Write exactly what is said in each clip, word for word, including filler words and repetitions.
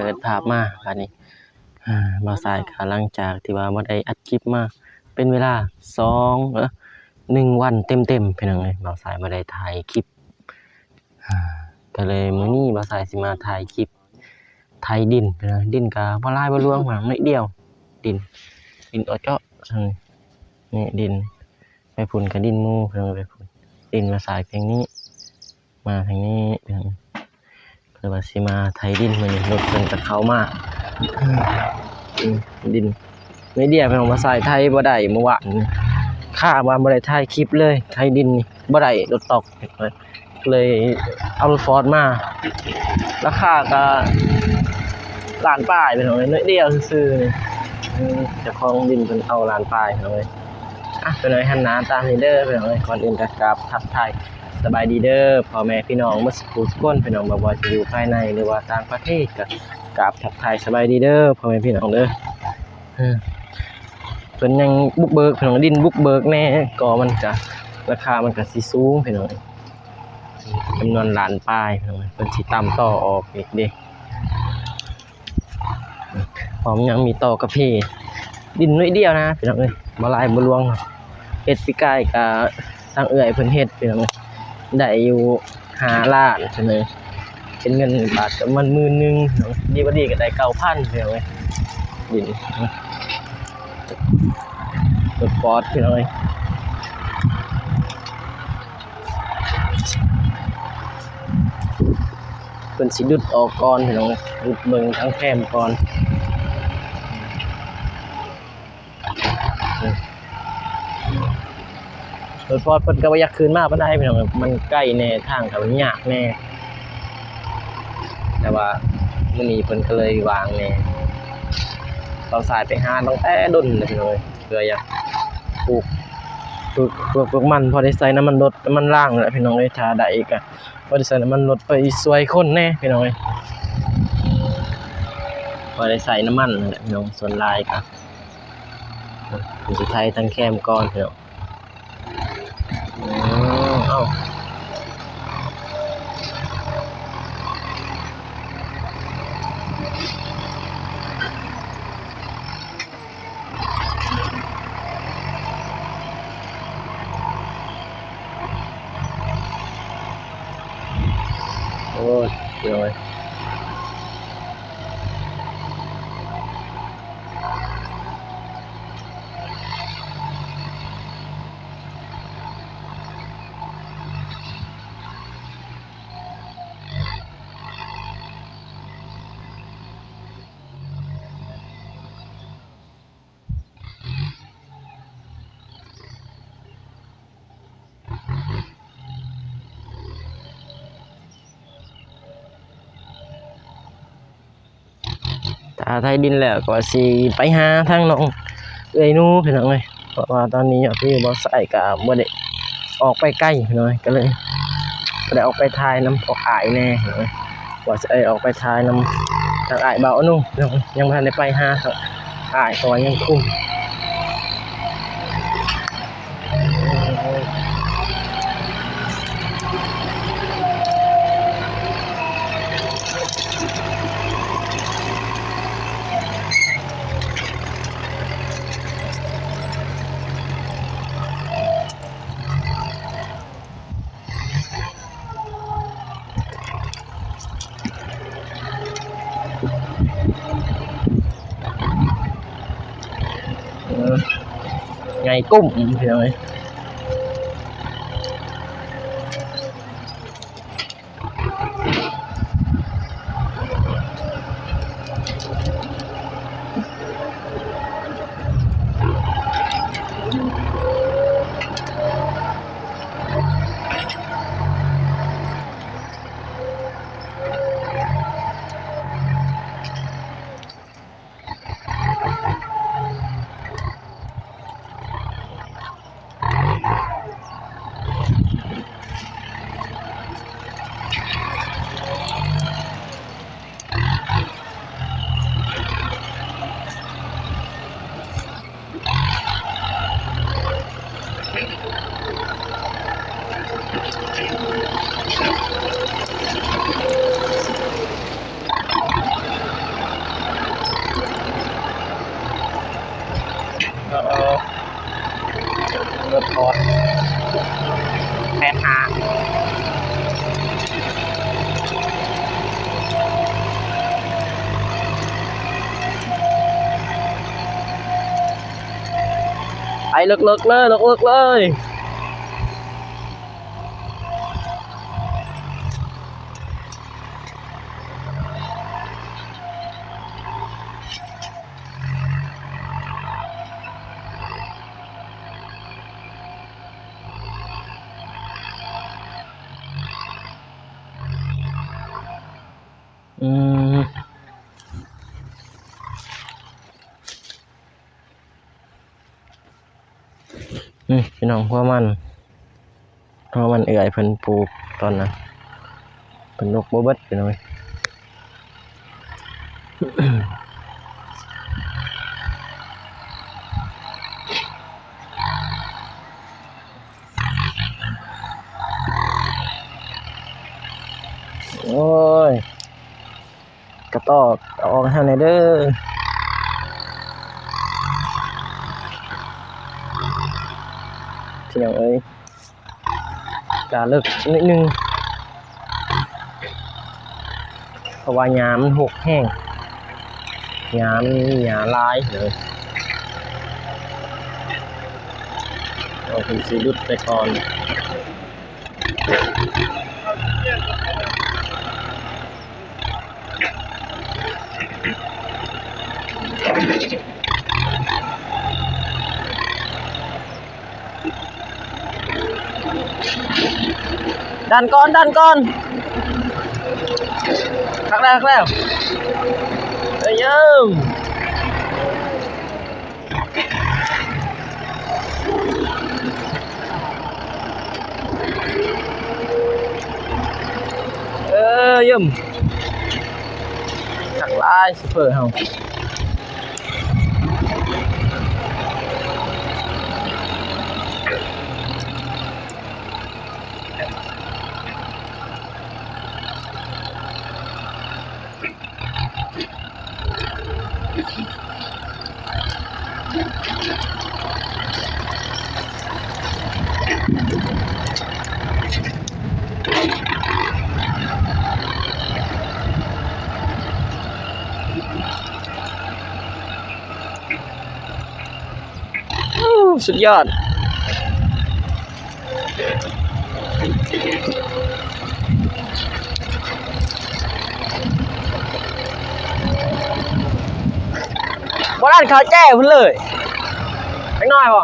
ปิดภาพมาบัดนี้ อ่า บ่าวสายก็หลังจากที่ว่าบ่ได้อัดคลิปมาเป็นเวลาสอง เอ้อ หนึ่งวันเต็มๆ พี่น้องเอ้ย บ่าวสายบ่ได้ถ่ายคลิป อ่า ก็เลยมื้อนี้บ่าวสายสิมาถ่ายคลิปไถดินพี่น้อง ดินก็บ่หลายบ่หลวง หน่อยเดียว ดิน ดินอ้อเจาะ นี่ดิน ไปพุ้นก็ดินหมู่พี่น้อง ไปพุ้น ดินบ่าวสายเพียงนี้ มาทางนี้พี่น้อง คือว่าสิมาไถดินมื้อนี้ รถเพิ่นก็เข้ามา อืม ดิน ไม่เดียพี่น้อง บ่าวสายไถบ่ได้เมื่อวานนี้ ข้าว่าบ่ได้ถ่ายคลิปเลย ไถดินนี่บ่ได้ รถตอก เลยเอารถฟอร์ดมา ราคาก็ล้านปลายพี่น้อง น้อยเดียวซื่อๆ นี่ อืม เจ้าของดินเพิ่นเอาล้านปลายพี่น้อง อ่ะ พี่น้อง หันหน้าตามนี้เด้อพี่น้อง ก่อนอื่นก็กราบทักทายสบายดีเด้อ พ่อแม่พี่น้องเบิดสุขทุกคนพี่น้อง บ่ว่าจะอยู่ภายในหรือว่าต่างประเทศ ก็กราบทักทายสบายดีเด้อ พ่อแม่พี่น้องเด้อ เออ เพิ่นยังบุกเบิกพี่น้อง ดินบุกเบิกแน่ ก็มันก็ ราคามันก็สิสูงพี่น้อง จำนวนล้านปลายพี่น้อง เพิ่นสิต่ำต่อออกอีกเด้ พร้อมยังมีต่อกาแฟ ดินน้อยเดียวนะพี่น้องเอ้ย บ่หลายบ่หลวง เฮ็ดปีกายก็ทางเอื้อยเพิ่นเฮ็ดพี่น้องเอ้ย ได้อยู่ห้าล้านพี่น้องเอ้ย เป็นเงินบาทก็มันหมื่นหนึ่งพี่น้อง ดีบ่ดีก็ได้เก้าพันพี่น้องเอ้ย ดิน รถฟอร์ดพี่น้องเอ้ย เพิ่นสิดุดออกก่อนพี่น้อง ดุดเบิ่งทางแคมก่อน รถฟอร์ดเพิ่นก็บ่อยากขึ้นมาปานใดพี่น้อง มันไกลแน่ ทางก็มันยากแน่ แต่ว่ามื้อนี้เพิ่นก็เลยว่างแน่ บ่าวสายไปหาตั้งแต่ดนเลยพี่น้องเอ้ย เพื่ออยากปลูก ปลูก ปลูก ปลูกมัน พอได้ใส่น้ำมันรถ น้ำมันรางนั่นแหละพี่น้องเอ้ย ถ้าได้ก็พอได้ใส่น้ำมันรถไปช่วยคนแน่พี่น้องเอ้ย พอได้ใส่น้ำมันนั่นแหละพี่น้อง ส่วนหลายก็ ผมสิไถทางแคมก่อนพี่น้อง อืม เอ้า โอ้ย เดี๋ยว ถ้าไถดินแล้วก็สิไปหาทางน้องเอื้อยหนูพี่น้องเอ้ย เพราะว่าตอนนี้ยอดวิวบ่าวสายก็บ่ได้ออกไปไกลพี่น้องเอ้ย ก็เลยบ่ได้ออกไปถ่ายนำพวกอ้ายแน่พี่น้องเอ้ย ว่าสิออกไปถ่ายนำทางอ้ายบ่าวอนุพี่น้องเอ้ย ยังบ่ทันได้ไปหาทางอ้าย เพราะว่ายังคุม เออ ไงกุ้มพี่น้องเอ้ย เลิกๆเลย เลิกๆเลย อืม นี่พี่น้อง หัวมัน หัวมันเอื้อยเพิ่นปลูกตอนนั้น เพิ่นดกบ่เบิดพี่น้องเอ้ย โอ้ย กระตอกเอาออกให้แหน่เด้อ พี่น้องเอ้ย กะเลิกนิดนึง เพราะว่าหญ้ามันฮกแฮง หญ้ามันมีหญ้าหลายเลย เอาเพิ่นสิหลุดไปก่อน ดันก่อน ดันก่อน คักแล้ว คักแล้ว เอ้ย เยิ่ม เออ เยิ่ม คักหลาย โชเฟอร์เฮา อู้ สุดยอด บ่ทันเข้าใจเพิ่นเลย จักหน่อยบ่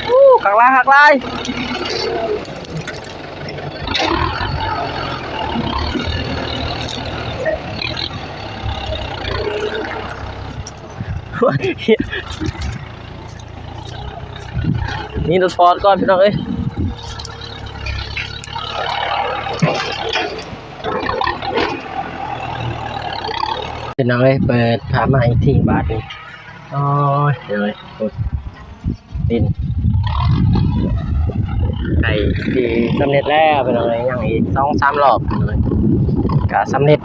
อู้ คักหลาย คักหลาย นี่รถฟอร์ดก่อนพี่น้องเอ้ย พี่น้องเอ้ย เปิดภาพมาอีกทีบาดนี้ โอ้ย เดี๋ยวเอ้ย โอ้ย ดิน ใกล้สิสำเร็จแล้วพี่น้องเอ้ย ยังอีกสองสามรอบพี่น้องเอ้ย ก็สำเร็จ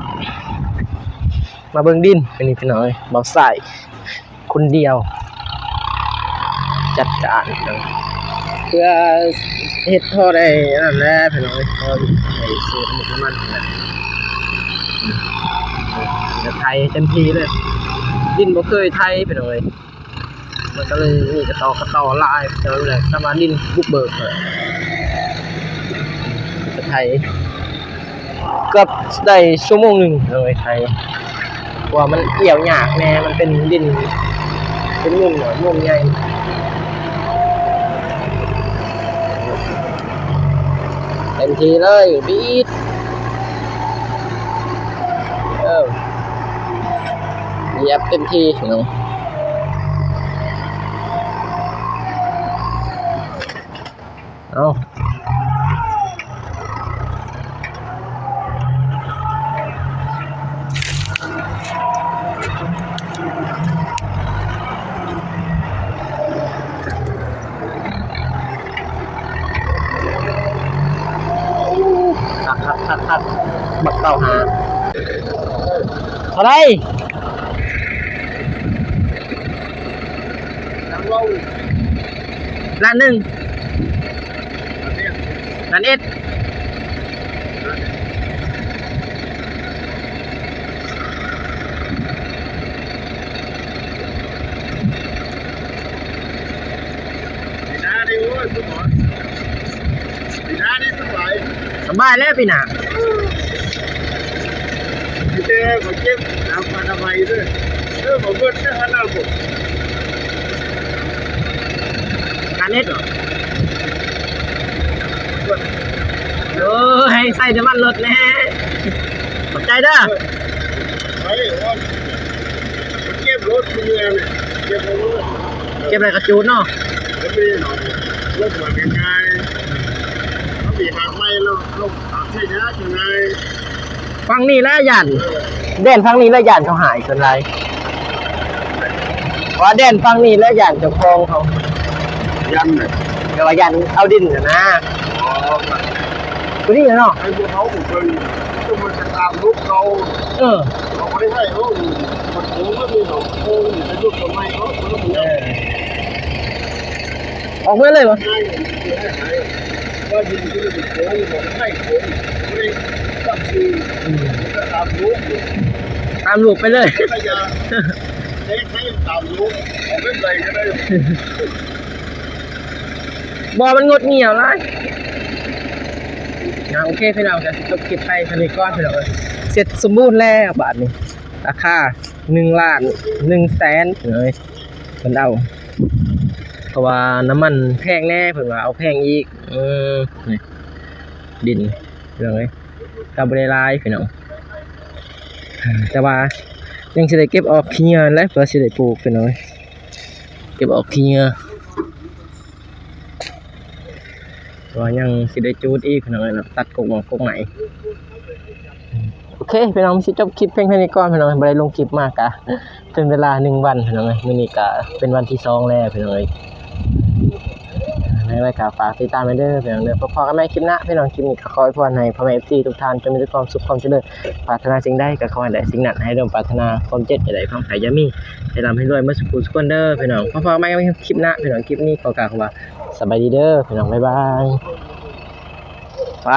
มาเบิ่งดิน อันนี้พี่น้องเอ้ย บ่าวไส้ คนเดียว จัดการ เพื่อเฮ็ดท่อได้นั่นแหละพี่น้องเอ้ย ท่อไอ้สูบน้ำมันนั่นแหละ จะไถเต็มที่เลย ดินบ่เคยไถพี่น้องเอ้ย มันก็เลยมีกระต่อกระต่อหลาย แต่ว่าแหละ ถ้าว่าดินบุกเบิกอะ จะไถ เกือบได้ชั่วโมงหนึ่งเลยไถ เพราะว่ามันเกี่ยวยากแน่ มันเป็นดิน เป็นมุมอะ มุมใหญ่ เต็มที่เลย บีด เออ เหยียบเต็มที่เนาะ เอา เก้าห้า เท่าไหร่ ล้านหนึ่ง ล้านเอ็ด ปีหน้านี่ โอ้ย คุณหมอ ปีหน้านี่สบาย สบายแล้วปีหน้า เจอผมเจ็บ เอาผ้าอนามัยด้วย เออ ผมเบิดเสื้อผ้าหนาวผม การเฮ็ดเหรอ โอ้ย ใส่น้ำมันรถแน่ ขอบใจเด้อ ไปว่า เก็บรถเมียเนี่ย เก็บรถ เก็บอะไรกระจูดเนาะ แล้วไม่ได้หรอก รถมาง่ายๆ เขามีหางไม้แล้ว ลงหางใช่ไหมยังไง ฝั่งนี้แหละย่าน แดนฝั่งนี้แหละย่านเขาหายส่วนหลาย เพราะว่าแดนฝั่งนี้แหละย่านเจ้าของเขา ยันเลย แต่ว่าย่านเอาดินน่ะนะ อ๋อ ตัวนี้เนาะ ไอ้พวกเขาผมเคย ก็มันจะตามลูกเขา เออ เขาไม่ได้ให้เขา มันโค้งก็มีสองโค้ง ไอ้ลูกทำไมเขา เขาไม่ เอ ได้ อ ออกเมื่อเลยบ่ ง่าย ว่าดินที่มันโค้ง มันให้โค้ง ไม่ได้ตัดซื้อ อืม มันก็ตามลูก ตามลูกไปเลย ขยะ เอ๊ะ ให้ตามลูก เอาไม่ไปก็ได้ บ่ มันงดเงี่ยวหลาย อ่ะ โอเค พี่น้อง ก็สิจบคลิปไปเท่านี้ก่อน พี่น้องเอ้ย เสร็จสมบูรณ์แล้วบาดนี้ ราคา หนึ่งล้านหนึ่งแสน พี่น้องเอ้ย เพิ่นเอา เพราะว่าน้ำมันแพงแน่ เพิ่นว่าเอาแพงอีก เออ นี่ ดิน พี่น้องเอ้ย ก็บ่ได้หลาย พี่น้อง แต่ว่ายังสิได้เก็บออกขี้เหงื่อแหละ เพื่อสิได้ปลูก พี่น้องเอ้ย เก็บออกขี้เหงื่อ ว่ายังสิได้จูดอีก พี่น้องเอ้ยเนาะ ตัดกกหมากกกไม้ โอเค พี่น้อง สิจบคลิปเพียงเท่านี้ก่อน พี่น้อง บ่ได้ลงคลิปมากะ เป็นเวลาหนึ่งวัน พี่น้องเอ้ย มื้อนี้กะเป็นวันที่สองแล้ว พี่น้องเอ้ย ในรายการฝากติดตามไว้เด้อ พี่น้องเด้อ พบกันใหม่คลิปหน้า พี่น้อง คลิปนี้ก็ขออวยพรให้พ่อแม่ เอฟซี ทุกท่าน จงมีแต่ความสุขความเจริญ ปรารถนาสิ่งใดก็ขอให้ได้สิ่งนั้น ให้สมปรารถนา ความเจ็บอย่าได้ ความไข้อย่ามี ให้ร่ำให้รวยหมดสู่ผู้สู่คนเด้อ พี่น้อง พบกันใหม่คลิปหน้า พี่น้อง คลิปนี้ขอกล่าวคำว่า สบายดีเด้อ พี่น้อง บ๊ายบาย ไป